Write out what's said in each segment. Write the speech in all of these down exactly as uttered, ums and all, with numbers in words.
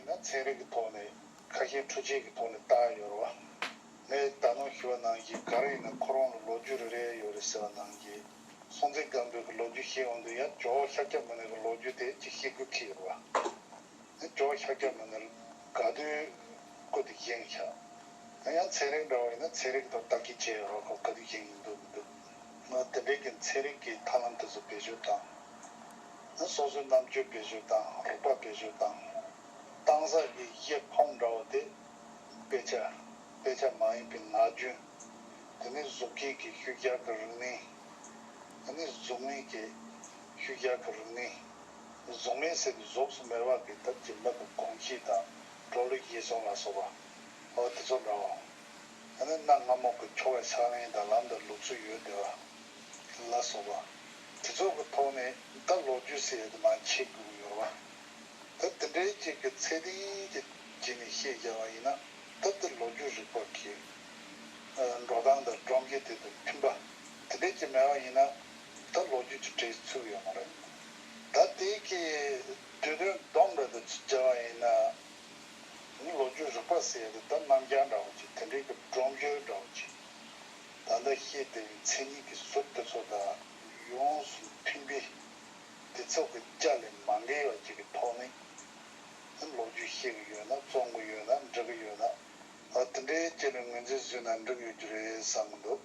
ན་ཚན་རིག་གི་ཐོག་ནས་ཁ་ཤས་འཕྲུལ་ཆས་ཀྱི་ཐོག་ནས་བལྟ་ཡོད་རེད་བ། ངས་ད་ནང་ཞུ་བ་ནང་བཞིན་ག་རེ་ཡིན་ན་ཁོ་རང་ལ་ལོ་རྒྱུས་རེ་རེ་ཡོད་རེད་ཟེར་བ་ནང་བཞིན་སྲོང་བཙན་སྒམ་པོའི་གི་ལོ་རྒྱུས་བཤད་ཡོང་དུས་ཡང་ཇོ་བོ་ཤཱཀྱ་མུ་ནེ་གི་ལོ་རྒྱུས་དེ་ཅིག་བཤད་དགོས་ཁེལ་ཡོད་རེད་བ། ཨ་ཇོ་བོ་ཤཱཀྱ་མུ་ནེ་ག་དུས་སྐུ་དེ་བཞེངས་ཤག་ཨ་ཡང་ཚན་རིག་འདྲ་བ་ཡིན་ན་ཚན་རིག་ཐོག་བརྟག་དཔྱད་བྱས་ཡོད་རེད་བ། ཁོ་ག་དུས་བཞེངས་ཡིན་འདུག་མི་འདུག་ང་དེ་འདྲའི་གི་ཚན་རིག་གི་ཐབས་ལམ་དེ་ཚོ་བེད་སྤྱོད་བཏང་། ཨ་སོ་སོའི་རྣམ་དཔྱོད་བེད་སྤྱོད་བཏང་། རིག་པ་བེད་སྤྱོད་བཏང་། བཏང་ས་གི་གཞི་ཕུང་འདྲ་བོ་དེ་དཔེ་ཆ། དཔེ་ཆ་མ་ཡིན་པའི་ངག་རྒྱུན། དེ་ནས་གཟུགས་སྐྱེས་ཀྱི་ཤུལ་རྒྱག་གི་རིག་གནས། དེ་ནས་གཟུགས་མེད་ཀྱི་ཤུལ་རྒྱག་གི་རིག་གནས། གཟུགས་མེད་ཟེར་དུས་གཟུགས་སུ་མེད་པ་གི་ད་སྦྱིན་པ་གི་གོམས་གཤིས་དང་གྲོགས་ལུས་ཡིད་གསུམ་ལ་སོགས་པ། འོ་དེ་ཚོ་འདྲ་བོ། དེ་ནས་གནའ་སྔ་མོ་གི་ཆོ་ག་ཕྱག་ལེན་དང་ལམ་དང་ལུགས་སྲོལ་ཡོད་བསྡད་པ་ལ་སོགས་པ། དེ་ཚོ་གི་ཐོག་ནས་ད་ལོ་རྒྱུས་ཟེར་ཡ་དེ་མར་འཆད་དགོས་ཀྱི་ཡོད་རེད་བ། ད་དེ་འདྲའི་ཅིག་གི་ཚད་ལྡན་གྱི་བྱས་ནས་བཤད་བཞག་པ་ཡིན་ན་ད་དེ་ལོ་རྒྱུས་རིག་པ་གི་འགྲོ་སྟངས་དང་སྒྲོམ་གཞི་དེ་དང་མཐུན་པ་དེ་འདྲའི་ཅིག་མེད་པ་ཡིན་ན་ད་ལོ་རྒྱུས་ཀྱི་གྲས་ཚུད་ཡོད་མ་རེད། ད་དེ་གི་དུས་སྟོན་སྡོམ་འདྲ་དེ་ཚོ་བྱས་པ་ཡིན་ན། ལོ་རྒྱུས་རིག་པ་ཟེར་ཡ་དེ་ད་རྣམ་རྒྱལ་འདྲ་བོ་ཅིག་དེ་འདྲའི་གི་སྒྲོམ་གཞི་འདྲ་བོ་ཅིག་ད་ལྟ་བཤད་བསྡད་པའི་མཚན་ཉིད་ཀྱི་ཟུར་དེ་ཚོ་དང་ཡོངས་སུ་མཐུན་པའི་དེ་ཚོ་གི་རྒྱ་ལས་མ་འགལ་བ་ཅིག་གི་ཐོག་ནས་ལོ་རྒྱུས་བཤད་གི་ཡོད་ན་རྩོམ་གི་ཡོད་ན་འབྲི་གི་ཡོད་ན་ཨ་དེ་འདྲའི་ཅིག་ལ་ངོས་འཛིན་བཟོས་ན་འགྲིག་ཡོད་རྒྱུ་རེད་བསམ་གི་འདུག་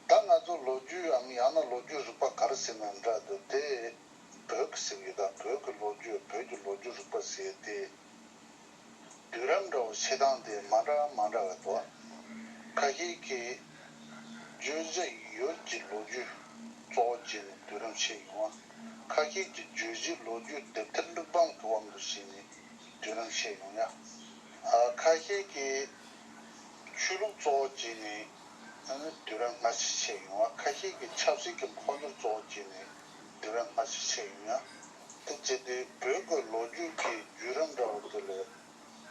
ད་ང་ཚོ་ལོ་རྒྱུས་འམ་ཡང་ན་ལོ་རྒྱུས་རིག་པ་ག་རེ་ཟེར་ན་འདྲ་འདུག་དེ་བོད་ཀྱི་ཟེར་གི་ད་བོད་ཀྱི་ལོ་རྒྱུས་བོད་ཀྱི་ལོ་རྒྱུས་རིག་པ་ཟེར་ཏེ། བསྡུས་རིམ་འདྲ་བོ་བཤད་སྟངས་དེ་མ་འདྲ་མ་འདྲ་བ་འདུག་ཁ་ཤས་ཀྱིས་བརྗོད་བྱ་ཡུལ་གྱི་ལོ་རྒྱུས་གཙོ་བོ་བྱས་ནས་བསྡུས་རིམ་བཤད་ཡོང་བ། ཁ་ཤས་ཀྱིས་བརྗོད་གཞི་ལོ་རྒྱུས་དེབ་ཐེར་འབྲི་སྟངས་ཀྱི་དབང་དུ་བྱས་ནས་བསྡུས་རིམ་བཤད་ཡོང་ཡ། ཨ་ཁ་ཤས་ཀྱིས་ཆོས་ལུགས་གཙོ་བོ་བྱས་ནས་བསྡུས་རིམ་སྔ་ཕྱི་བཤད་ཡོང་བ། ཁ་ཤས་ཀྱིས་ཆབ་སྲིད་ཀྱི་འཕོ་འགྱུར་གཙོ་བོ་བྱས་ནས་བསྡུས་རིམ་སྔ་ཕྱི་བཤད་ཡོང་ཡ། དེ་བྱས་ཏེ་བོད་ཀྱི་ལོ་རྒྱུས་ཀྱི་བརྒྱུད་རིམ་འདྲ་བོ་དེ་ལས་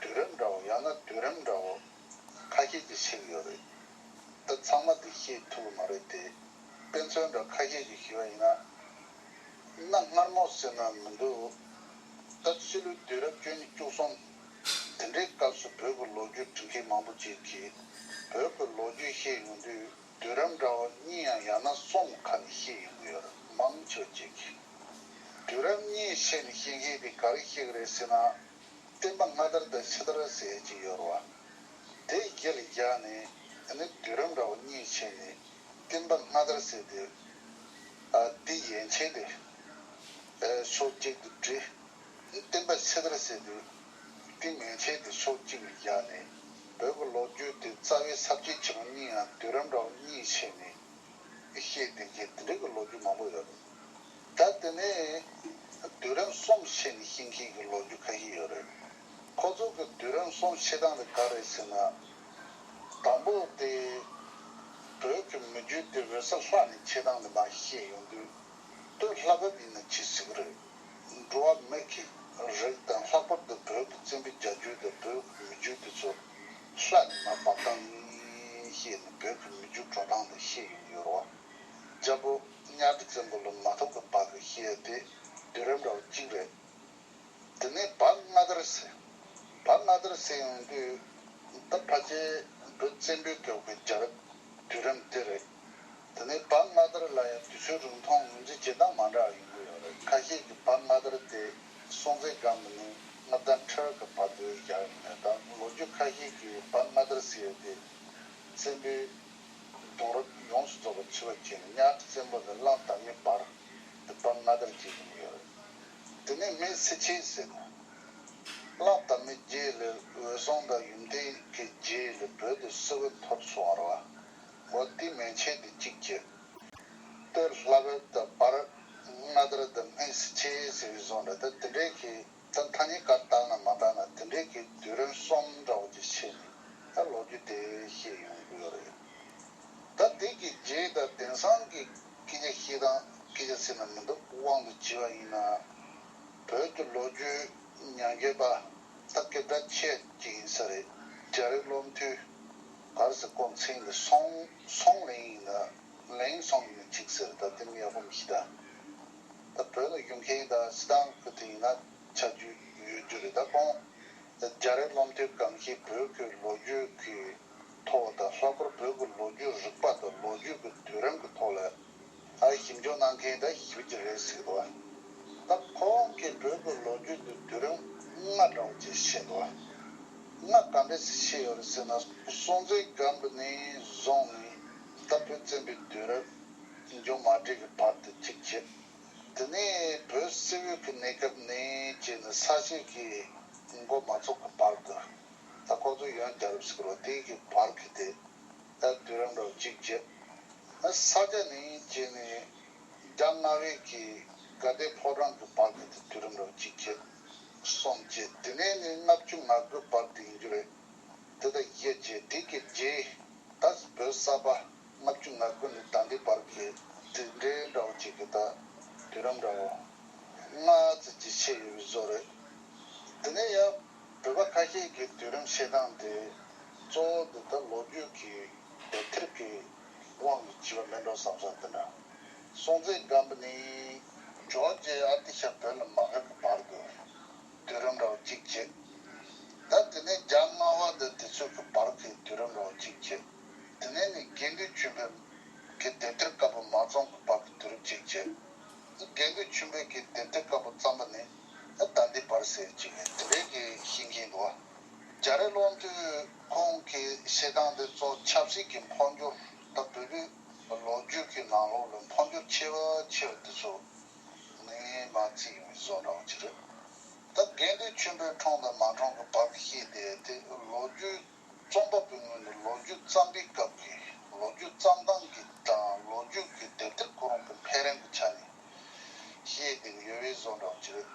བསྡུས་རིམ་འདྲ་བོ་ཡང་ན་བསྡུས་རིམ་འདྲ་བོ་ཁ་ཤས་ཀྱིས་བཤད་ཀྱི་ཡོད་རེད། ད་ཚང་མ་དེ་བཤད་ཐུབ་ཀྱི་མ་རེད་དེ། དཔེ་མཚོན་འདྲ་ཁ་ཤས་ཀྱིས་ཞུས་པ་ཡིན་ན། གནའ་སྔ་མོ་ཟེར་ན་མི་འདུག་ད་ཕྱི་ལོའི་དུས་རབས་བཅུ་གཉིས་བཅུ་གསུམ་དེ་འདྲའི་སྐབས་སུ་བོད་ཀྱི་ལོ་རྒྱུས་འབྲི་མཁན་མང་པོ་ཅིག་གིས་བོད་ཀྱི་ལོ་རྒྱུས་བཤད་ཡོང་དུས་བསྡུས་རིམ་འདྲ་བོ་གཉིས་ཡང་ཡང་ན་གསུམ་ཁ་ནས་བཤད་ཡོང་གི་ཡོད་རེད། མང་ཆེ་བ་ཅིག་གིས། བསྡུས་རིམ་གཉིས་བཤད་ནས་བཤད་མཁན་དེ་ག་རེ་བཤད་ཀྱི་རེད་ཟེར་ན། བསྟན་པ་སྔ་དར་དང་ཕྱི་དར་ཟེར་གྱི་ཡོད་རེད་བ། དེ་གཞི་ལ་བཞག་ནས་ཨ་ནི་བསྡུས་རིམ་འདྲ་བོ་གཉིས་བྱས་ནས་བསྟན་པ་སྔ་དར་ཟེར་དུས་ཨ་དེ་ཡན་ཆད་དེ་ཨ་ཕྱོགས་གཅིག་ཏུ་བསྒྲིལ། བསྟན་པ་ཕྱི་དར་ཟེར་དུས་དེ་མན་ཆད་དེ་ཕྱོགས་གཅིག་ལ་བཞག་ནས་བོད་ཀྱི་ལོ་རྒྱུས་དེ་རྩ་བའི་ས་བཅད་ཆེན་པོ་གཉིས་ཡང་བསྡུས་རིམ་འདྲ་བོ་གཉིས་བྱས་ནས། བཤད་བསྡད་མཁན་དེ་འདྲ་གི་ལོ་རྒྱུས་མང་པོ་ཡོད་རེད། ད་དེ་ནས་བསྡུས་རིམ་གསུམ་བཤད་ནས་བཤད་མཁན་གྱི་ལོ་རྒྱུས་ཁ་ཤས་ཡོད་རེད། ཁོ་ཚོ་གི་བསྡུས་རིམ་གསུམ་བཤད་སྟངས་དེ་ག་རེད་ཟེར་ན། དང་པོ་དེ་བོད་ཀྱི་མི་རྒྱུད་དེ་འོད་གསལ་ལྷག་ནས་འཆད་སྟངས་དེ་མར་བཤད་ཡོང་དུས་སྟོད་ལྷ་བབས་ཡིན་ན་ཅི་ཟེར་གི་རེད། འགྲོ་བ་མི་གི་རིགས་དང་ལྷག་པར་དུ་བོད་ཀྱི་བཙན་པོའི་རྒྱལ་རྒྱུད་དང་བོད་ཀྱི་མི་རྒྱུད་དེ་ཚོ་ལྷ་ནས་མར་བབས་སྟངས་ཡིན་བཤད་ནས་བོད་ཀྱི་མི་རྒྱུད་འགྲོ་སྟངས་དེ་བཤད་ཡོང་གི་ཡོད་རེད་བ། རྒྱལ་པོ་གཉའ་ཁྲི་བཙན་པོ་ལ་མ་ཐུག་གི་བར་གྱི་བཤད་དེ་བསྡུས་རིམ་འདྲ་བོ་གཅིག་རེད། དེ་ནས་བར་སྔ་དར་ཟེར། བར་སྔ་དར་ཟེར་ཡོང་དུས་ད་ཕལ་ཆེར་བོད་བཙན་པོའི་སྐབས་ཀྱི་རྒྱལ་རབས་བསྡུས་རིམ་དེ་རེད། དེ་ནས་བར་སྔ་དར་ལ་ཡང་དུས་ཚོད་རིང་ཐུང་ངོས་འཛིན་བྱེད་སྟངས་མ་འདྲ་བ་ཡོང་གི་ཡོད་རེད། ཁ་ཤས་ཀྱིས་བར་སྔ་དར་དེ་སྲོང་བཙན་སྒམ་པོ་ནས་མངའ་བདག་ཁྲི་རལ་གྱི་བར་དུ་བཞག་ཡོད་མེད་དང་ལོ་རྒྱུས་ཁ་ཤས་ཀྱིས་བར་སྔ་དར་ཟེར་ཡོད་དེ། བཙན་པོའི་གདུང་རབས་ཡོངས་སུ་རྫོགས་པ་ཕྱི་བ་ཅན་གཉའ་ཁྲི་བཙན་པོ་དང་གླང་དར་མའི་བར་དུ་བར་སྔ་དར་བྱེད་ཀྱི་ཡོད་རེད། དེ་ནས་སྨན་སེར་ཆེན་ཟེར་ན། གླང་དར་མའི་རྗེས་ལ་འོད་སྲུང་དང་ཡུམ་བརྟན་གྱི་རྗེས་ལ་བོད་དུ་སྲིད་དབང་ཐོབ་སོང་བ་རེད་བ། འོ་དེ་མན་ཆད་དེ་གཅིག་བྱས། སྟོད་ལྷ་བབས་དང་བར་སྔ་དར་དང་སྨན་སེར་ཆེན་ཟེར་བའི་བཟོ་འདྲ་ད་དེ་འདྲའི་གི་ད་ཐ་སྙད་ག་བཏགས་ན་མ་བཏགས་ན་དེ་འདྲའི་གི་བསྡུས་རིམ་གསུམ་འདྲ་བོ་ཅིག་བཤད་ནས་ད་ལོ་རྒྱུས་དེ་བཤད་ཡོང་གི་ཡོད་རེད། ད་དེ་གི་རྗེས་ད་དེང་སང་གི་སྐད་ཆ་བཤད་སྟངས་སྐད་ཆ་ཟེར་ན་མི་འདུག་དབང་དུ་བྱས་པ་ཡིན་ན། བོད་ཀྱི་ལོ་རྒྱུས་ཉམས་རྒུད་པ་ད་སྐད་གྲགས་ཆེ་ཅིག་ཡིན་ས་རེད། རྒྱ་རིགས་བློ་མཐུན་ག་རེ་ཟེར་ཁོང་མཚན་འདི་སུང་སུང་ལིང་ཡིན་ན་ལིང་སུང་ཡིན་ན་གཅིག་ཟེར། ད་དེ་མི་ཡག་པོ་མི་ཤེས་ད། ད་བོད་ལ་ཡོང་མཁན་དང་སྤྱིར་བཏང་ཁུལ་དེ་ཡིན་ན་ཆ་རྒྱུས་ཡོད་རྒྱུ་རེད། ད་ཁོང་རྒྱ་རི་བློ་མཐུན་གང་ཞིག་བོད་ཀྱི་ལོ་རྒྱུས་ཀྱི་ཐོག་དང་ལྷག་པར་བོད་ཀྱི་ལོ་རྒྱུས་རིག་པ་དང་ལོ་རྒྱུས་ཀྱི་དུས་རིམ་གྱི་ཐོག་ལ་ཨ་ཞིབ་འཇུག་གནང་མཁན་ད་ཞིབ་ཀྱི་རེད་ཟེར་གི་འདུག་ད་ཁོང་གིས་བོད་ཀྱི་ལོ་རྒྱུས་ཀྱི་དུས་རིམ་ལྔ་འདྲ་བོ་ཅིག་བཤད་འདུག་ལྔ་ག་འདྲ་ཞིག་བཤད་ཡོད་རེད་ཟེར་ན། སྲོང་བཙན་སྒམ་པོ་ནས་བཟུང་ནས་ད་བོད་བཙན་པོའི་དུས་རབས་འབྱུང་མ་བགྲོས་ཀྱི་བར་དུ་གཅིག་བྱས། དེ་ནས་བོད་སིལ་བུའི་གི་གནས་སྐབས་ནས་བྱས་ནས་ས་སྐྱའི་གི་འགོ་མ་ཚུགས་ཀྱི་བར་དུ། ད་ཁོ་ཚོ་ཡོན་རྒྱལ་རབས་ཟེར་གི་རེད་བ། དེའི་གི་བར་གྱི་དེ་ད་དུས་རིམ་འདྲ་བོ་གཅིག་བྱས། ཨ་ས་སྐྱ་ནས་བྱས་ནས་རྒྱ་མངའ་བའི་གི་དགའ་ལྡན་ཕོ་བྲང་གི་བར་གྱི་དེ་དུས་རིམ་འདྲ་བོ་གཅིག་བྱས། གསུམ་བྱས། དེ་ནས་ནི་ལྔ་བཅུ་ང་དགུ་བར་དུ་ཡིན་རྒྱུ་རེད། དེ་ད་བཞི་བྱས། དེ་གི་རྗེས་ད་བོད་གསར་པ་ལྔ་བཅུ་ང་དགུ་ནས་ད་ལྟའི་བར་གྱི་དེ་འདྲའི་འདྲ་བོ་ཅིག་གི་ད་དུས་རིམ་འདྲ་བོ་ལྔ་ཙམ་ཅིག་བཤད་ཡོད་པའི་བཟོ་རེད། དེ་ནས་ཡང་བོད་པ་ཁ་ཤས་ཀྱི་དུས་རིམ་བཤད་སྟངས་དེ་གཙོ་བོ་འདི་ད་ལོ་རྒྱུས་ཀྱི་དེབ་ཐེར་གྱི་དབང་གིས་བྱས་པ་མིན་འགྲོ་བསམ་བསམ་དེ་འདྲ། སྲོང་བཙན་སྒམ་པོ་ནས་ཇོ་རྗེ་ཨ་ཏི་ཤ་བོད་ལ་མ་ཕེབས་ཀྱི་བར་དུ་དུས་རིམ་འདྲ་བོ་གཅིག་བྱས། ད་དེ་ནས་རྒྱ་མངའ་བ་དང་དེ་ཚོ་གི་བར་གྱི་དུས་རིམ་འདྲ་བོ་གཅིག་བྱས། དེ་ནས་ནི་དགེ་འདུན་ཆོས་འཕེལ་གྱི་དེབ་ཐེར་བཀའ་པོད་མ་རྩོམ་གྱི་བར་གྱི་དུས་རིམ་གཅིག་བྱས། དགེ་འདུན་ཆོས་འཕེལ་གྱི་དེབ་ཐེར་བཀའ་པོད་རྩོམ་པ་ནས་ད་ལྟའི་བར་ཟེར་གཅིག་ནས་དེ་འདྲའི་གི་ཤེས་མཁན་འདུག་བ། རྒྱ་རི་བློ་མཐུན་ཁོང་གི་བཤད་སྟངས་དེ་གཙོ་ཆབ་སྲིད་ཀྱི་འཕོ་འགྱུར་ད་བོད་པའི་ལོ་རྒྱུས་ཀྱི་ནང་ལོགས་ལ་འཕོ་འགྱུར་ཆེ་བ་ཆེ་བ་དེ་ཚོ་ནས་མར་བརྩིས་ཡོང་བའི་བཟོ་འདྲ་བོ་ཅིག་རེད། ད་དགེ་འདུན་ཆོས་འཕེལ་འཁྲུངས་དང་མ་འཁྲུངས་ཀྱི་བར་གྱི་བཤད་དེ་དེ་ལོ་རྒྱུས་རྩོམ་པ་པོའི་ངོས་ནས་ལོ་རྒྱུས་བརྩམས་པའི་སྐབས་ཀྱི་ལོ་རྒྱུས་རྩོམ་སྟངས་ཀྱི་དང་ལོ་རྒྱུས་ཀྱི་དེབ་ཐེར་ཁོ་རང་གི་འཕེལ་རིམ་གྱི་ཆ་ནས་བཤད་དེ་ཡོད་པའི་བཟོ་འདྲ་བོ་ཅིག་རེད།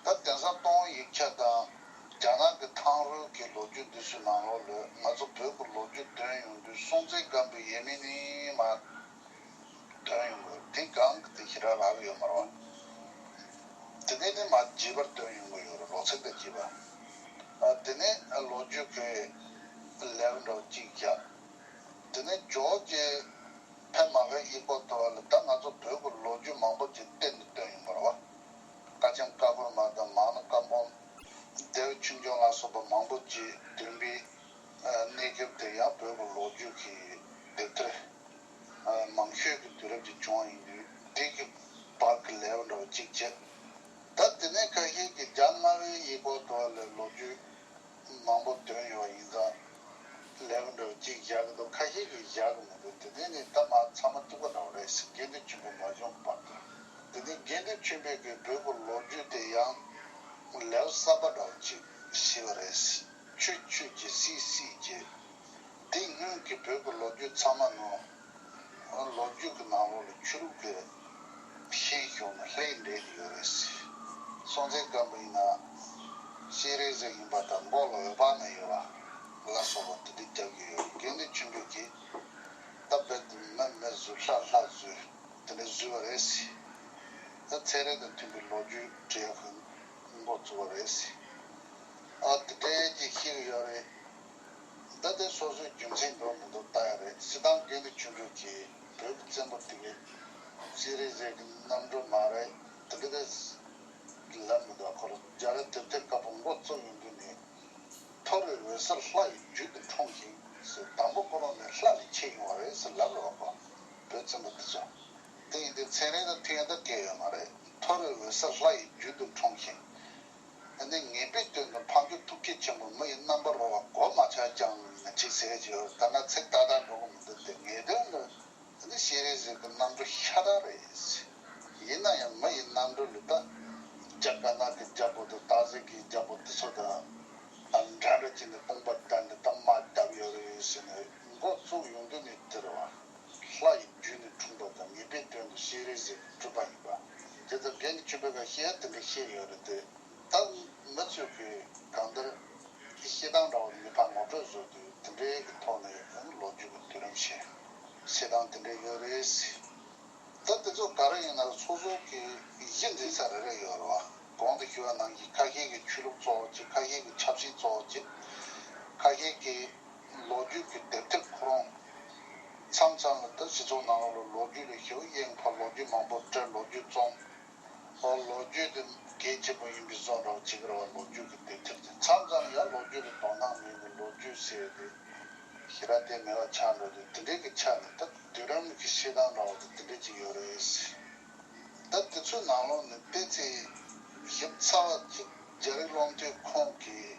ད་དེང་སང་གཏོང་བའི་ཡིག་ཆ་དང་རྒྱ་ནག་གི་ཐང་རུལ་གྱི་ལོ་རྒྱུས་འདི་ཚོའི་ནང་ལོགས་ལ་ང་ཚོ་བོད་ཀྱི་ལོ་རྒྱུས་འདོན་ཡོང་དུས་སྲོང་བཙན་སྒམ་པོའི་ཡས་མས་ནས་མར་འདོན་ཡོང་གི་ཡོད་རེད། དེ་སྒང་གི་དེ་ཞེ་དྲག་རག་གི་ཡོད་མ་རེད་བ། དེ་ནས་ནི་མར་རྒྱས་པར་འདོན་ཡོང་གི་ཡོད་རེད། ལོ་ཚིགས་དང་བཅས་པ། ཨ་དེ་ནས་ལོ་རྒྱུས་ཀྱི་ལེའུ་འདྲ་བོ་གཅིག་བཞག་དེ་ནས་ཇོ་རྗེ་ཕེབས་མ་ཕེབས་ཡིག་སྐོར་ཐོག་ལ་ད་ང་ཚོ་བོད་ཀྱི་ལོ་རྒྱུས་མང་པོ་ཅིག་གཏན་ནས་བཏོན་ཡོང་གི་རེད་བ། ཀ་ཆེམ་ཀ་ཁོལ་མ་དང་མང་ན་ཀ་འབོམ། ལྡེའུ་ཆོས་འབྱུང་ལ་སོགས་པ་མང་པོ་ཅིག་བསྟན་པའི་གནས་སྐབས་དེ་ཡང་བོད་ཀྱི་ལོ་རྒྱུས་ཀྱི་དེབ་ཐེར་མང་ཤོས་ཀྱི་དུས་རབས་ཀྱི་བྱུང་བ་ཡིན་དུས་འདི་གི་བར་གྱི་ལེའུ་འདྲ་བོ་གཅིག་བྱས། ད་དེ་ནས་ཁ་ཤས་ཀྱིས་རྒྱ་མངའ་བའི་ཡིག་སྐོར་ཐོག་ལ་ལོ་རྒྱུས་མང་པོ་འདོན་ཡོད་ཡིན་ཙང་། ལེའུ་འདྲ་བོ་གཅིག་བཞག་གི་འདུག་ཁ་ཤས་ཀྱིས་བཞག་གི་མི་འདུག་དེ་ནས་ནི་ད་མར་ཚང་མ་གཅིག་པ་འདྲ་བོ་རེད་ཟེར། དགེ་འདུན་ཆོས་འཕེལ་མ་བྱུང་བར་དུ། དེ་ནས་དགེ་འདུན་ཆོས་འཕེལ་གྱི་བོད་ཀྱི་ལོ་རྒྱུས་དེ་ཡང་ལེའུ་གསར་པ་འདྲ་བོ་གཅིག་ཕྱེས་པ་རེད། ཆོས་ཆོས་ཀྱི་སྲིད་སྲིད་ཀྱི། དེ་སྔོན་གྱི་བོད་ཀྱི་ལོ་རྒྱུས་ཚང་མ་ནང་ལོ་རྒྱུས་ཀྱི་ནང་ལོགས་ལ་ཆོས་ལུགས་ཀྱི་ཤན་ཤོང་ནས་ལྷད་འདྲེས་ཡོད་རེད། སྲོང་བཙན་སྒམ་པོ་ཡིན་ན་སྤྱན་རས་གཟིགས་ཡིན་པ་དང་མགོ་ལ་འོད་དཔག་མེད་ཡོད་པ་ལ་སོགས་པ་དེ་འདྲ་རྒྱག་གི་ཡོད། དགེ་འདུན་ཆོས་འཕེལ་གྱིས་ད་རྦད་དེ་མི་མི་བཟོས་ལྷ་ལྷ་བཟོས་དེ་འདྲ་བཟོས་པ་རེད། ད་ཚན་རིག་དང་མཐུན་པའི་ལོ་རྒྱུས་འབྲི་ཡག་གི་འགོ་བཙུགས་པ་རེད། ཨ་དེ་འདྲའི་ཅིག་ཤེས་ཀྱི་ཡོད་རེད། ད་དེ་སོ་སོའི་རྒྱུ་མཚན་འགྲོ་མི་འདུག་ལྟ་ཡ་རེད། སྤྱིར་བཏང་དགེ་འདུན་ཆོས་འཕེལ་གྱིས་བོད་ཀྱི་བཙན་པོ་དེ་གའི་སྤྱན་རས་གཟིགས་ཀྱི་རྣམ་སྤྲུལ་མ་རེད། དེ་འདྲ་དེ་ལབ་མི་འདུག་ཁོ་རང་རྒྱ་རི་དེབ་ཐེར་བཀའ་པོད་འགོ་བཙུགས་ཡོང་དུས་ནས། མཐོ་རིས་འོད་གསལ་ལྷ་ཡི་རྒྱུད་དུ་འཁྲུངས་ཤིང་ཟེར། དང་པོ་ཁོ་རང་ནས་ལྷ་ལས་མཆེད་ཡོང་བ་རེད་ཟེར་ལབ་རེད་བ། བོད་བཙན་པོ་དེ་ཚོ། དེ་ཡིན་དུས་ཚན་རིག་དང་མཐུན་ཡ་ད་གལ་ཡོད་མ་རེད། མཐོ་རིས་འོད་གསལ་ལྷ་ཡི་རྒྱུད་དུ་འཁྲུངས་ཤིང་། ཨ་ནི་ངེས་པའི་དོན་དུ་འཕགས་མཆོག་ཐུགས་རྗེ་ཆེན་པོ་མི་ཡི་རྣམ་པར་རོལ་པ་གོ་མ་ཆག་ཀྱང་ན་ཅིག་ཟེར་གྱི་ཡོད། ད་ན་ཚིག་ཏག་ཏག་འགྲོ་གི་མི་འདུག་དེ་ངེས་དོན་ལ་ཨ་ནི་སྤྱན་རས་གཟིགས་ཀྱི་རྣམ་སྤྲུལ་ཤ་སྟག་རེད། ཡིན་ན་ཡང་མི་ཡི་རྣམ་སྤྲུལ་ལ་ད་རྒྱ་དཀར་ནག་གི་རྒྱལ་པོ་དང་སྟག་གཟིག་གི་རྒྱལ་པོ་དེ་ཚོ་དང་ཨ་འདྲ་འདྲ་བྱས་ནས་དཔུང་པ་བསྟན་ནས་ད་དམག་བརྒྱབ་ཡོད་རེད་ཟེར་ནས་འགོ་བཙུགས་ཡོང་དུས་ནས་དེ་རེད་བ། ལྷ་ཡི་རྒྱུད་ནས་འཁྲུངས་པ་དང་ངེས་པའི་དོན་དུ་སྤྱན་རས་གཟིགས་སྤྲུལ་པ་ཡིན་པ། དེ་ལྟར་དགེ་འདུན་ཆོས་འཕེལ་གྱིས་བཤད་ཡ་དེ་འདྲ་བཤད་ཡོད་རེད་དེ། ད་མི་ཚོས་ཀྱིས་གང་ལྟར་བཤད་སྟངས་འདྲ་བོ་མི་ཕར་ངོ་སྤྲོད་བཟོ་དུས་དེ་འདྲའི་གི་ཐོག་ནས་ལོ་རྒྱུས་ཀྱི་དུས་རིམ་བཤད་བཤད་སྟངས་དེ་འདྲ་ཡོད་རེད། ད་དེ་ཚོ་ག་རེ་ཡིན་ན་སོ་སོ་གི་གཞི་འཛིན་ས་རེ་རེ་ཡོད་རེད་བ། གོང་དུ་ཞུས་པ་ནང་བཞིན་ཁ་ཤས་ཀྱིས་ཆོས་ལུགས་གཙོ་བོ་བྱེད། ཁ་ཤས་ཀྱིས་ཆབ་སྲིད་གཙོ་བོ་བྱེད། ཁ་ཤས་ཀྱིས་ལོ་རྒྱུས་ཀྱི་དེབ་ཐེར་ཁོ་རང་མཚམས་མཚམས་ལ་ད་སྤྱི་ཚོགས་ནང་ལོགས་ལ་ལོ་རྒྱུས་ལས་ཞེ་པོ་གཡེང་བ། ལོ་རྒྱུས་མང་པོ་བྲིས། ལོ་རྒྱུས་རྩོམ། ཨོ་ལོ་རྒྱུས་དེ་ གལ་ཆེན་པོ་ཡིན་པའི་བཟོ་འདྲ་བོ་བྱེད་ཀྱི་རེད་བ། ལོ་རྒྱུས་ཀྱི་དེབ་ཐེར་དེ་མཚམས་མཚམས་ཡང་ལོ་རྒྱུས་ལ་དོ་སྣང་མེད་ནས་ལོ་རྒྱུས་ཟེར་ཏེ་ཞེ་དྲག་བལྟས་མེད་པ་ཆགས་འགྲོ་དུས། དེ་འདྲའི་གི་ཆ་ནས་ད་དུས་རབས་ཀྱི་བཤད་སྟངས་འདྲ་བོ་དེ་དེ་འདྲ་ཅིག་ཡོད་རེད། ད་དེ་ཚོའི་ནང་ལོགས་ནས་ཏོག་ཙམ་ཞིབ་ཚགས་པ་ཅིག་རྒྱ་རིགས་སློབ་ཐོན་ཁོང་གིས་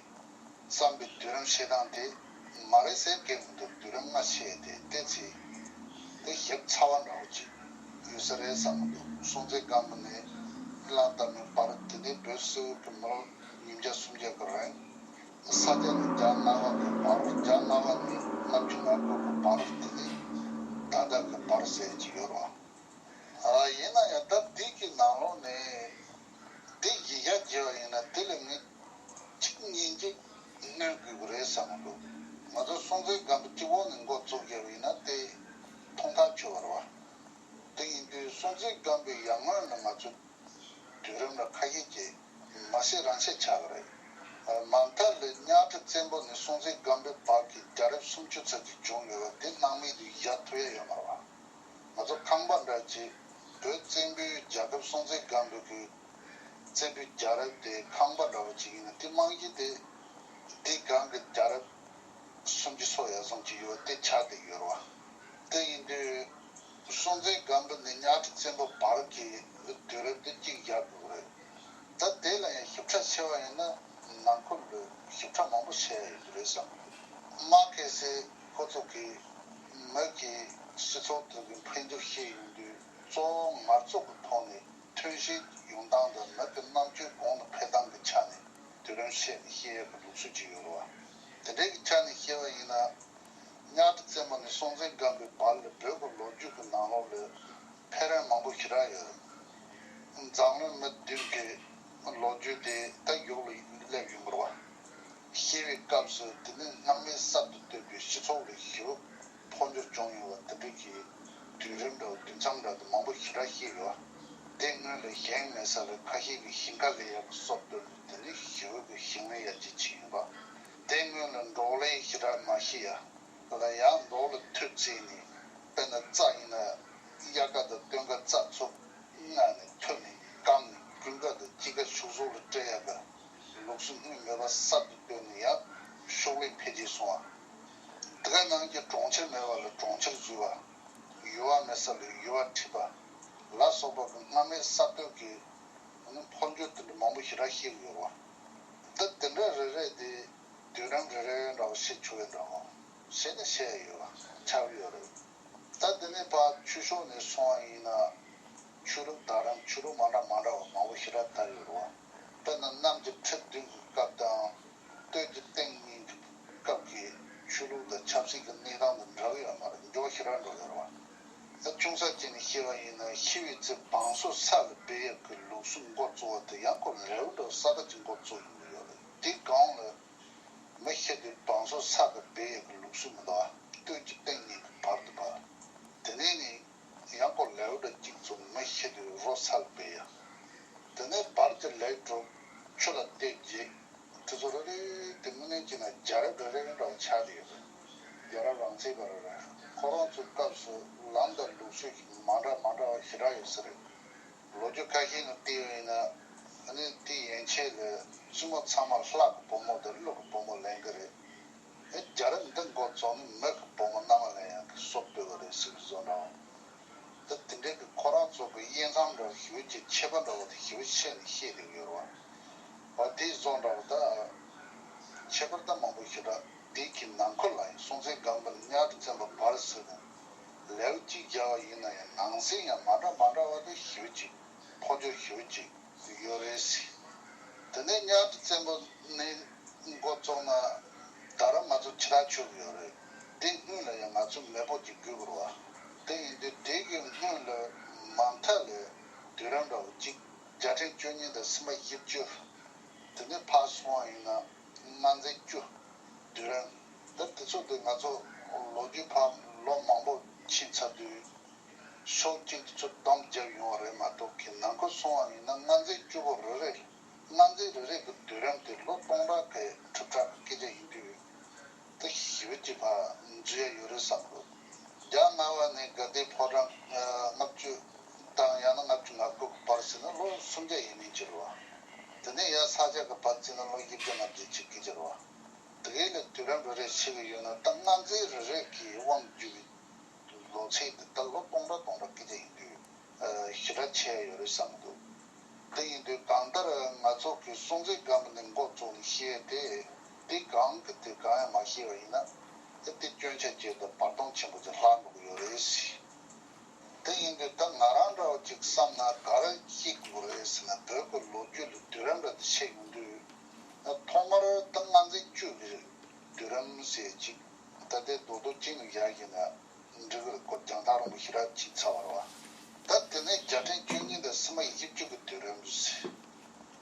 བརྩམས་པའི་དུས་རབས་བཤད་སྟངས་དེ་མ་རེད་ཟེར་མཁན་མི་འདུག་དུས་རབས་སྔ་ཕྱི་དེ་ཏོག་ཙམ་དེ་ཞིབ་ཚགས་པ་འདྲ་བོ་ཅིག་ཡོད་ས་རེད་བསམ་གྱི་འདུག་སྲོང་བཙན་སྒམ་པོ་ནས་གླང་དར་མའི་བར། དེ་ནས་བོད་སིལ་བུར་གྱི་མི་ལོ་ཉིས་བརྒྱ་སུམ་བརྒྱ་གི་རིང་། ས་སྐྱ་ནས་རྒྱ་ནང་པ་གི་བར། རྒྱ་ནང་པ་ནས་ལྔ་བཅུ་ང་དགུ་གི་བར། དེ་ནས་ད་ལྟ་གི་བར་ཟེར་གྱི་ཡོད་རེད་བ། ཨ། ཡིན་ན་ཡང་ད་འདི་གི་ནང་ལོགས་ནས་འདི་གཞི་བཞག་བྱས་པ་ཡིན་ན་དེ་ལ་ངས་གཅིག་གཉིས་ཅིག་སྣོན་དགོས་ཀྱི་རེད་བསམ་གྱི་འདུག་ང་ཚོ་སྲོང་བཙན་སྒམ་པོ་གཅིག་པོ་ནས་འགོ་བཙུགས་བྱས་པ་ཡིན་ན་དེ་མཐོང་ཐག་ཆོད་པ་རེད་བ། དེ་ཡིན་དུས་སྲོང་བཙན་སྒམ་པོའི་ཡར་སྔོན་ལ་ང་ཚོ་དུས་རིམ་ལ་ཁ་ཤས་ཀྱིས་མ་བཤད་རང་བཤད་ཆགས་ཀྱི་རེད། མ་མཐའ་ལ་གཉའ་ཁྲི་བཙན་པོ་ནས་སྲོང་བཙན་སྒམ་པོའི་བར་གྱི་རྒྱལ་རབས་སུམ་ཅུ་ཙམ་ཅིག་བྱུང་ཡོད་པ་དེ་སྣང་མེད་དུ་བཞག་ཐུབ་ཡ་ཡོད་མ་རེད་བ། ང་ཚོ་ཁང་པ་འདྲ་ཅིག་བོད་བཙན་པོའི་རྒྱལ་ཁབ་སྲོང་བཙན་སྒམ་པོ་གི་བཙན་པོའི་རྒྱལ་རབས་དེ་ཁང་པ་འདྲ་བོ་ཅིག་ཡིན་ན་དེ་རྨང་གཞི་དེ་འདི་སྒང་གི་རྒྱལ་རབས་སུམ་ཅུ་སོ་ཡ་ཙམ་ཅིག་ཡོད་དེ་ཆགས་བསྡད་ཡོད་རེད་བ། དེ་ཡིན་དུས་སྲོང་བཙན་སྒམ་པོ་ནས་གཉའ་ཁྲི་བཙན་པོ་བར་གྱི་དུས་རབས་དེ་གཅིག་བཞག་དགོས་རེད། ད་དེ་ལ་ཡང་ཞིབ་ཕྲ་བྱས་པ་ཡིན་ན་ནང་ཁུལ་ལ་ཞིབ་ཕྲ་མང་པོ་བཤད་ཡ་ཡོད་རེད་བསམ་གྱི་འདུག་མ་གལ་སྲིད་ཁོ་ཚོ་གིས་མི་གི་སྤྱི་ཚོགས་དེ་གི་འཕེལ་འགྱུར་བཤད་ཡོང་དུས་གཙོ་བོ་ངར་ཚོགས་ཀྱི་ཐོག་ནས་ཐོན་སྐྱེད་ཡོང་སྟངས་དང་མི་གི་རྣམ་དཔྱོད་གོང་དུ་འཕེལ་སྟངས་ཀྱི་ཆ་ནས་དུས་རིམ་བཤད་ནས་བཤད་ཡ་གི་ལུགས་སྲོལ་ཅིག་ཡོད་རེད་བ། དེ་འདྲའི་གི་ཆ་ནས་བཤད་པ་ཡིན་ན། གཉའ་ཁྲི་བཙན་པོ་ནས་སྲོང་བཙན་སྒམ་པོའི་བར་ལ་བོད་ཀྱི་ལོ་རྒྱུས་ཀྱི་ནང་ལོགས་ལ་འཕེལ་རིམ་མང་པོ་ཞེ་དྲག་ཡོད། འཛམ་གླིང་མི་བདུན་གྱི་ལོ་རྒྱུས་དེ་ད་ཡོག་ལ་སླེབས་ཡོང་གི་རེད་བ། ཤི་བའི་སྐབས་སུ་དེ་ནས་སྔ་མའི་གསར་དུ་བཏོད་པའི་སྤྱི་ཚོགས་ལ་ཞེ་པོ་འཕོ་འགྱུར་བྱུང་ཡོད་པ་དེ་འདྲ་གི་དུས་རིམ་འདྲ་བོ་དུས་མཚམས་འདྲ་བོ་མང་པོ་ཞེ་དྲག་བཤད་ཡོད། དེ་སྔོན་ལ་ཞིང་མེད་ས་ལ་ཁ་ཤས་ཀྱིས་ཞིང་ཁ་ལས་ཡག་གི་སྲོལ་བཏོད་ནས་དེ་ནས་ཞེ་པོ་གི་ཞིང་ལས་ཡར་རྒྱས་ཕྱིན་ཡོད་པ། དེ་སྔོན་ལ་འབྲོག་ལས་ཞེ་དྲག་མ་ཤེས་ཡ་ལ་ཡང་འབྲོག་ལ་ཐོན་རྩིས་ནས། དཔེར་ན་རྩྭ་ཡིན་ན་དབྱར་ཁ་དང་སྟོན་ཁ་རྩྭ་ཚོ་མངགས་ནས་འཐུ་ནས་སྐམ་ནས་དགུན་ཁ་དང་དཔྱིད་ཀ་ཕྱུགས་ཟོག་ལ་སྤྲད་ཡ་གི་ལུགས་སྲོལ་སྔོན་མེད་པ་གསར་དུ་བཏོད་ནས་ཡང་ཕྱུགས་ལས་འཕེལ་རྒྱས་སོང་བ། དེ་ག་ནང་བཞིན་གྲོང་ཁྱེར་མེད་པ་ལ་གྲོང་ཁྱེར་བཟོས་པ། ཡུར་བ་མེད་ས་ལ་ཡུར་བ་ཁྲིད་པ་ལ་སོགས་པ་གི་སྔ་མའི་གསར་གཏོད་ཀྱི་འཕོ་འགྱུར་དེ་འདྲ་མང་པོ་ཞེ་དྲག་བཤད་ཀྱི་ཡོད་རེད་བ། ད་དེ་འདྲ་རེ་རེ་དེ་དུས་རིམ་རེ་རེ་འདྲ་བོ་བཤད་ཆོག་གི་འདྲ་བོ། བཤད་ན་བཤད་ཡ་ཡོད་པ་ཆགས་ཀྱི་ཡོད་རེད། ད་དེ་ནས་ཕར་ཆོས་ཕྱོགས་ནས་སོང་བ་ཡིན་ན། ཆོས་ལུགས་དང་རིམ་ཆོས་ལུགས་མ་འདྲ་མ་འདྲ་བ་མང་པོ་ཞེ་དྲག་དར་ཡོད་རེད་བ། དཔེར་ན་གནམ་གྱི་ཁྲི་བདུན་གྱི་སྐབས་དང་། སྟོད་ཀྱི་སྟེང་གཉིས་ཀྱི་སྐབས་ཀྱི་ཆོས་ལུགས་དང་ཆབ་སྲིད་ཀྱི་གནས་སྟངས་དང་འདྲ་གི་ཡོད་མ་རེད། འགྱུར་བ་ཞེ་དྲག་འགྲོ་ཡོད་རེད་བ། ད་ཅུང་ཟད་བྱས་ནས་བཤད་པ་ཡིན་ན་ཤི་བའི་ཚེ་བང་སོ་ས་ལ་སྦས་ཡག་གི་ལུགས་སྲོལ་འགོ་བཙུགས་པ་དེ་ཡང་ཁོ་ལེའུ་འདྲ་བོ་གསར་པ་ཅིག་འགོ་བཙུགས་ཡོང་གི་ཡོད་རེད། དེའི་སྒང་ལ། མི་ཤི་དུས་བང་སོ་ས་གི་སྦས་ཡག་གི་ལུགས་སྲོལ་མི་འདུག་ཨ། སྟོད་ཀྱི་སྟེང་གཉིས་ཀྱི་བར་དུ་བ། དེ་ནས་ནི་ཡང་ཁོ་ལེའུ་འདྲ་གཅིག་བཙུགས། མི་ཤི་དུས་རོ་ས་ལ་སྦས་ཡག་དེ་ནས་བར་གྱི་ལེའུ་དྲུག་ཆུ་ལ་ལྟེབ་བརྒྱད། དེ་ཚོ་རེ་རེ་དེ་དངོས་གནས་བྱས་ན་རྒྱལ་རབས་རེ་རེ་འདྲ་བོ་ཆགས་བསྡད་ཡོད་རེད། རྒྱལ་རབས་རང་ཚིག་པ་རེ་རེ། ཁོ་རང་ཚོའི་སྐབས་སུ་ལམ་དང་ལུགས་སྲོལ་ཞིག་མ་འདྲ་མ་འདྲ་བ་ཞེ་དྲག་ཡོད་ས་རེད། ལོ་རྒྱུས་ཁ་ཤས་ནང་བལྟས་པ་ཡིན་ན། ཨ་ནི་དེ་ཡན་ཆད་ལ་བཙུན་མོ་ཚང་མ་ལྷ་གི་བུ་མོ་དང་ཀླུ་གི་བུ་མོ་ལེན་གི་རེད། ཨེ། རྒྱལ་རབས་འདི་འགོ་བཙུགས་ནས་མི་གི་བུ་མོ་མནའ་མ་ལེན་ཡག་གི་སྲོལ་བཏོད་པ་རེད་ཟེར་བཟོ་འདྲ་བ། ད་དེ་འདྲའི་གི་ཁོ་རང་ཚོ་གི་དབྱེ་མཚམས་འདྲ་བ་ཞེ་པོ་ཅིག་ཁྱད་པར་འདྲ་བ་དེ་ཞེ་པོ་ཕྱེ་ནས་བཤད་བསྡད་ཡོད་རེད་བ། བ་དེ་བཟོ་འདྲ་བ་ད། ཁྱད་པར་ད་མང་པོ་ཞེ་དྲག་དེ་གི་ནང་ཁུལ་ལ་ཡང་སྲོང་བཙན་སྒམ་པོ་ནས་གཉའ་ཁྲི་བཙན་པོའི་བར་ཟེར་ནས་ལེའུ་གཅིག་བརྒྱབ་པ་ཡིན་ན་ཡང་ནང་གསེས་ཡང་མ་འདྲ་མ་འདྲ་བ་དེ་ཞེ་པོ་ཅིག་འཕོ་འགྱུར་ཞེ་པོ་ཅིག་ཡོད་རེད་ཟེར། དེ་ནས་གཉའ་ཁྲི་བཙན་པོ་ནས་འགོ་བཙུགས་ན་ད་ར་ང་ཚོ་ཕྱི་ཐག་ཆོད་ཀྱི་ཡོད་རེད། དེ་སྔོན་ལ་ཡང་ང་ཚོ་མེས་པོ་ཅིག་དགོས་ཀྱི་རེད་བ། དེ་ཡིན་དུས་དེ་གི་སྔོན་ལ་མ་མཐའ་ལ་དུས་རབས་འདྲ་བོ་གཅིག་བརྒྱ་ཁྲི་བཅུ་གཉིས་དང་སུམ་པ་བཞི་བཅུ། དེ་ནས་ཕར་སོང་བ་ཡིན་ན་སྔ་འཛིན་བཅུ། དུས་རབས་ད་དེ་ཚོ་དེ་ང་ཚོ་ལོ་རྒྱུས་ཕར་ལོ་མང་པོ་ཕྱིན་ཚར་དུས། ཕྱོགས་གཅིག་ཏུ་ཚུར་བསྡོམས་བརྒྱབ་ཡོང་བ་རེད་མ་གཏོགས། ཁོའི་ནང་ཁུལ་སོང་བ་ཡིན་ན་སྔ་འཛིན་བཅུ་པོ་རེ་རེ། སྔ་འཛིན་རེ་རེ་གི་དུས་རིམ་དེ་ལོ་སྟོང་ཕྲག་གི་ཁྲི་ཕྲག་གི་སྐད་ཆ་ཡིན་དུས། དེ་ཞེ་པོ་ཅིག་ཕར་འཛུལ་ཡ་ཡོད་རེད་བསམ་གི་འདུག་རྒྱ་ནང་པ་ནས་དགའ་ལྡན་ཕོ་བྲང་ལྔ་བཅུ་དང་ཡང་ན་ལྔ་བཅུ་ང་དགུ་གི་བར་ཟེར་ན་ལོ་སུམ་བརྒྱ་ཡས་མས་ཅིག་རེད་བ། དེ་ནས་ཡར་ས་སྐྱ་གི་བར་བརྩིས་ན་ལོ་བཞི་བརྒྱ་ནང་བཞིན་ཅིག་སྐད་ཆ་རེད་བ། དེ་གའི་ལ་དུས་རབས་རེ་རེ་ཕྱེ་གི་ཡོད་ན། ད་མངའ་མཛད་རེ་རེ་གི་དབང་བསྒྱུར་བའི་ལོ་ཚིགས་དེ་ད་ལོ་སྟོང་ཕྲག་སྟོང་ཕྲག་སྐད་ཆ་ཡིན་དུས་ཞེ་དྲག་ཆེ་ཡོད་རེད་བསམ་གི་འདུག་དེ་ཡིན་དུས་གང་ལྟར་ང་ཚོ་གི་སྲོང་བཙན་སྒམ་པོ་ནས་འགོ་བཙུགས་ནས་བཤད་དེ། དེ་གང་གི་དེ་གང་ཡང་མ་ཤེས་པ་ཡིན་ན། ཨེ་དེ་སྐྱོན་ཆ་བརྗོད་དང་བར་སྟོང་ཆེན་པོ་ཅིག་ལྷག་འགྲོ་གི་ཡོད་རེད་ཟེར། དེ་ཡིན་དུས་ད་ང་རང་འདྲ་བོ་ཅིག་བསམ་ན་ག་རེ་ཤེས་དགོས་རེད་ཟེར་ན། བོད་ཀྱི་ལོ་རྒྱུས་ལ་དུས་རབས་འདྲ་དེ་བཤད་ཡོང་དུས། ཐོག་མར་ད་མངའ་མཛད་བཅུ་གི་དུས་རིམ་ཟེར་ཅིག་ད་ལྟའི་རྡོག་རྡོག་གཅིག་ནས་བཞག་བཞག་ན་འགྲིག་གི་རེད། ཁོ་རྒྱང་ཐག་རིང་པོ་ཞེ་དྲག་ཕྱིན་ཚར་བ་རེད་བ། ད་དེ་ནས་རྒྱལ་ཕྲན་བཅུ་གཉིས་དང་སུམ་བརྒྱ་བཞི་བཅུ་གི་དུས་རིམ་ཟེར།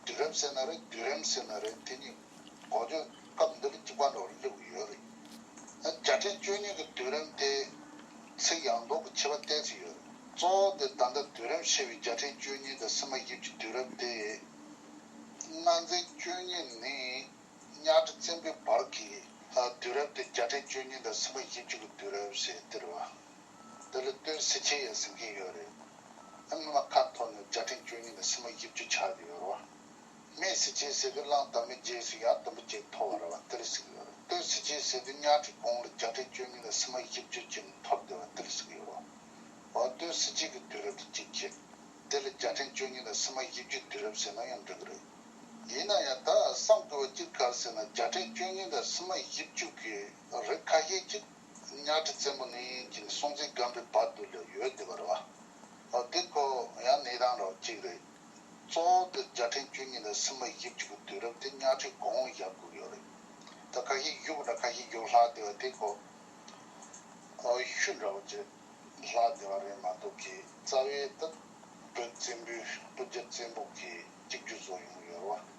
དུས་རབས་ཟེར་ན་རེད། དུས་རིམ་ཟེར་ན་རེད། དེ་གཉིས་གོ་ཆོད་སྐབས་འདི་ལ་གཅིག་པ་འདྲ་བོ་སླེབས་ཡོད་རེད། རྒྱལ་ཕྲན་བཅུ་གཉིས་ཀྱི་དུས་རིམ་དེ་ཚིག་ཡང་ལྡོག་གི་ཁྱད་པར་ཏོག་ཙམ་ཡོད་རེད། གཙོ་བོ་དེ་ད་ལྟ་དུས་རིམ་བཤད་པའི་རྒྱལ་ཕྲན་བཅུ་གཉིས་དང་སུམ་བརྒྱ་བཞི་བཅུ་དུས་རིམ་དེ། མངའ་མཛད་བཅུ་གཉིས་ནས་གཉའ་ཁྲི་བཙན་པོའི་བར་གྱི་དུས་རབས་དེ་རྒྱལ་ཕྲན་བཅུ་གཉིས་དང་སུམ་བརྒྱ་བཞི་བཅུ་གི་དུས་རབས་ཟེར་དེ་རེད་བ། དེ་ལ་སྟོད་སི་ཁྱི་ཡང་ཟེར་མཁན་ཡོད་རེད། ཨ་ནི་མ་ཁ་ཐོར་ནས་རྒྱལ་ཕྲན་བཅུ་གཉིས་དང་སུམ་བརྒྱ་བཞི་བཅུ་ཆགས་ཀྱི་ཡོད་རེད་བ། སྨད་སི་ཁྱི་ཟེར་དུས་གླང་དར་མའི་རྗེས་སུ་ཡར་དུམ་བུ་གཅིག་མཐོ་བ་རེད་བ། དེར་ཟེར་གྱི་ཡོད་རེད། སྟོད་སི་ཁྱི་ཟེར་དུས་གཉའ་ཁྲི་གོང་ལ་རྒྱལ་ཕྲན་བཅུ་གཉིས་དང་སུམ་བརྒྱ་བཞི་བཅུ་ཅིག་མཐོ་བསྡད་པ་དེར་ཟེར་གྱི་ཡོད་རེད་བ། སྟོད་སི་ཁྱི་གི་དུས་རབས་དེ་གཅིག་བྱས། དེ་ལ་རྒྱལ་ཕྲན་བཅུ་གཉིས་དང་སུམ་བརྒྱ་བཞི་བཅུའི་དུས་རབས་ཟེར་ན་ཡང་འགྲིག་གི་རེད། ཡིན་ན་ཡང་ད་བསམ་དགོས་པ་གཅིག་ག་རེ་ཟེར་ན། རྒྱལ་ཕྲན་བཅུ་གཉིས་དང་སུམ་བརྒྱ་བཞི་བཅུ་གི་རིགས་ཁ་ཤས་ཅིག་གཉའ་ཁྲི་བཙན་པོ་ནས་ཀྱི་སྲོང་བཙན་སྒམ་པོའི་བར་དུ་ལ་ཡོད་བསྡད་པ་རེད་བ། འོ་དེ་ཁོ་ཡང་གནས་སྟངས་རོགས་གཅིག་རེད། གཙོ་བོ་དེ་རྒྱལ་ཕྲན་བཅུ་གཉིས་དང་སུམ་བརྒྱ་བཞི་བཅུ་གི་དུས་རབས་དེ་གཉའ་ཁྲིའི་གོང་ལ་བཞག་དགོས་ཡོད་རེད། ད་ཁ་ཤས་བཞུགས་ན་ཁ་ཤས་བཞུགས་ལྷག་བསྡད་པ་དེ་ཁོ་ཤུལ་འདྲ་བོ་བྱས་ལྷག་བསྡད་པ་རེད་མ་གཏོགས་ཀྱི། རྩ་བའི་ད་བོད་བཙན་པོའི་སྤུ་རྒྱལ་བཙན་པོ་གི་གཅིག་གྱུར་བཟོ་ཡོང་ཡོད་རེད་བ།